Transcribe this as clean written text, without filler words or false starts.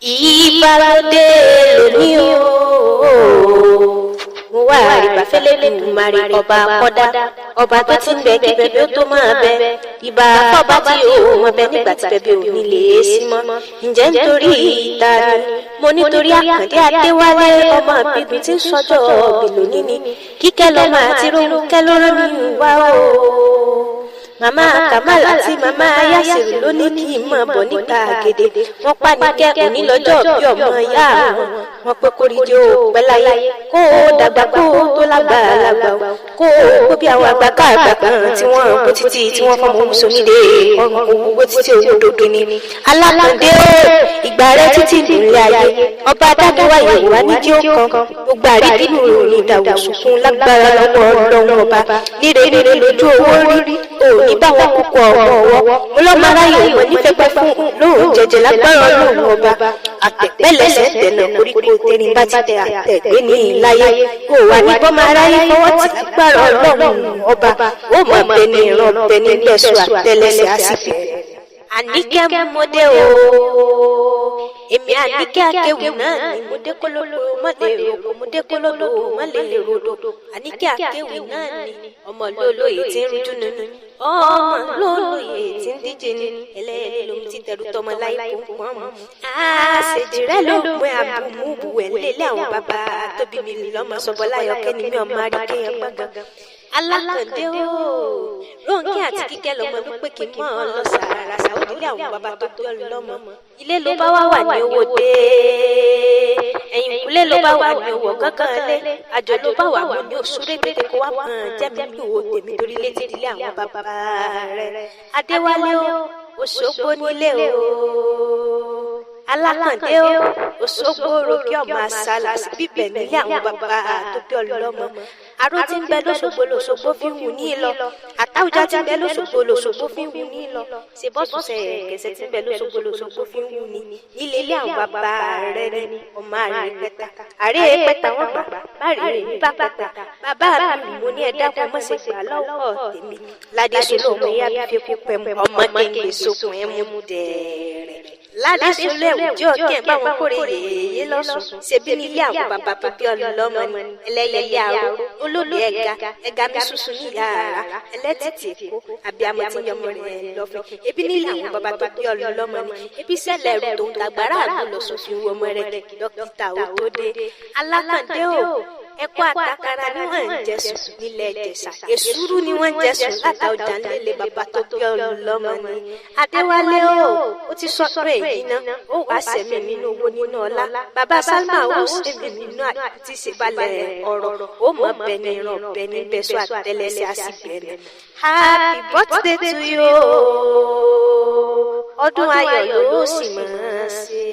Ìbálòdé lónìí o, mo wá ìbà fẹ́lẹ́dùmarè, ọba kọ́dá, ọba tó ti ń bẹ kí bẹbẹ ó tó máa bẹ. Ìbà fọba tí ò mọ bẹ nígbà tí bẹbẹ ò ní lè sí mọ́. Ǹjẹ́ nítorí ìta ni mo nítorí Àkàndé Adéwálé, ọmọ àbíbi tí ń sọjọ́ ọ̀bì lónìí ni Kíkẹ́ lọ́mọ àti Rónkẹ́ ló rán mi wá o. Màmá Kamal àti màmá Yasiru ló ní kí n máa bọ̀ níta àgèdè. Wọ́n pa ní kẹ́ òní lọ́jọ́ bí ọmọ ìyá àwọn. Wọ́n pé kórìíjẹ́ ò pẹ́ láyé, kó o dàgbà, kó o tó lágbàlagbà o, kó o kó bí àwọn àgbà káàgbà kan tí wọ́n bó títí tí wọ́n fọmọ sónílé ọrùn owó bó títí owó dodo ni. Alákàndé o, ìgbà rẹ títí nílé ayé, ọba adániwáyé wà ní jí ó kan gbogbo àrídìnnú ní ìdàwọ̀ sunkún lágbára lọ́wọ́ Ọlọ́run ọba. Níre níre lójú owó rí, òní báwọn kúkọ ọwọ́ ọwọ́ mo lọ́mọ aráyè wọn nífẹ̀ẹ́ pẹ́ fún lóhùn jẹjẹ lágbára Ọlọ́run ọba. Àtẹ̀pẹ́lẹsẹ̀ tẹ̀nà, koríko tẹ̀rín bá ti tẹ àtẹ̀gbé ní ìláyé kó wà ní bọ́mọ aráyé fọwọ́ ti lágbára Ọlọ́run ọba. Ó mọ̀ bẹ́ni ìran bẹ́ni bẹ́sù àtẹlẹsẹ̀ àsìfẹ́. Àníkẹ́ mọ́dé o, èmi Àníkẹ́ akéwì náà ni. Mo dé kólódó mọ́lẹ̀ roko, mo dé kólódó mọ́lẹ̀ rodò. Àníkẹ́ akéwì náà ni, ọmọ lóòlóye tí ń rújú nínú, ọmọ lóòlóye tí ń díje ní ẹlẹ́yẹlé lómi tí tẹrù tọmọ láyé kó pọ́n mọ́. Àṣejì rẹ ló pin àbùmùbù ẹ̀ lélẹ̀ àwọn bàbá tóbi mi lọ́mọ sọ́bọ́láyọ̀ kẹ́ni mi ọmọ àríkẹ́yẹ gbọ̀ngàn. Alákàndé o, Rónkẹ́ àti Kíkẹ́ lọmọ ló pé kí n mọ̀ ọ́ lọ sàrà sàwọ́dílé àwọn bàbá tó bí ọ lọ́mọ. Ilé ló bá wà wà ní owó dé, ẹ̀yìn kúlé ló bá wà ní owó gángan lé, àjò ló bá wà mọ́ ní òṣèré tètè kó wá mọ̀ jẹ́mi ní òwò tèmi torí létí ìdílé àwọn bàbá rẹ̀. Adéwálé o, Òṣogbo nílé o. Alákàndé o, Òṣogbo rògbé ọmọ àṣàlà bíbẹ̀ nílé àwọn bàbá tó bí ọlọ́mọ. Aró tí ń bẹ lóṣogbo lóṣogbo fi ń wù ní lọ, àtàwùjá tí ń bẹ lóṣogbo lóṣogbo fi ń wù ní lọ, ṣèbọ́sùsẹ̀ kẹsẹ̀ tí ń bẹ lóṣogbo lóṣogbo fi ń wù ní nílé ilé àwọn bàbá rẹ ní ọmọ àrè pẹta àrè pẹta wọn gbà bá rè ní bá pẹta. Bàbá mi mo ní ẹ̀dá kan mọ̀ sí gbà lọ́wọ́ tèmi ládé sọlọ ọmọ ìyá bí fífi pẹ́ ọmọ kéńgbé sókun ẹ̀ mú dẹ̀rẹ̀ ládé sọlọ ẹ̀wùjọ́ kẹ́ ẹ̀ bá wọn kórè yèyé lọ́sùn. Ṣebí nílé àwọn bàbá tó bí ọlọ́mọ ni ẹlẹ́yẹlé aró olóòlù ẹ̀ga ẹ̀ga mi ṣuṣu ní yàrá ẹlẹ́tìtì èkó àbí amọ̀ tí yọmọ rẹ̀ lọ́fẹ̀. Ebi nílé àwọn bàbá tó bí ọlọ́mọ ni ebi sẹ́lẹ̀ ẹ̀rù tó ń dàgbàrá àgbo lọ́sùn fi wọ ọmọ rẹ̀ dókítà ó tó dé. Alákàndé o, ẹ̀kọ́ àtàkàrà ni wọ́n ń jẹ̀sùn nílẹ̀ Ìjẹ̀ṣà, èsúrú ni wọ́n ń jẹ̀sùn látà ọjà nílé bàbá tó bí ọlọ́mọ ni. Adéwálé o, ó ti sọ pé èyí ná ó wàá sẹ̀mí nínú owó nínú ọlá. Bàbá Salma ó sẹ̀mí nínú àti ṣèbalẹ̀ ọ̀rọ̀, ó mọ̀ bẹ́ni ràn bẹ́ni bẹ́sọ̀ àtẹlẹsẹ̀ àsìbẹ̀rẹ̀. Happy birthday to you, ọdún ayọ̀ ló sì máa ṣe.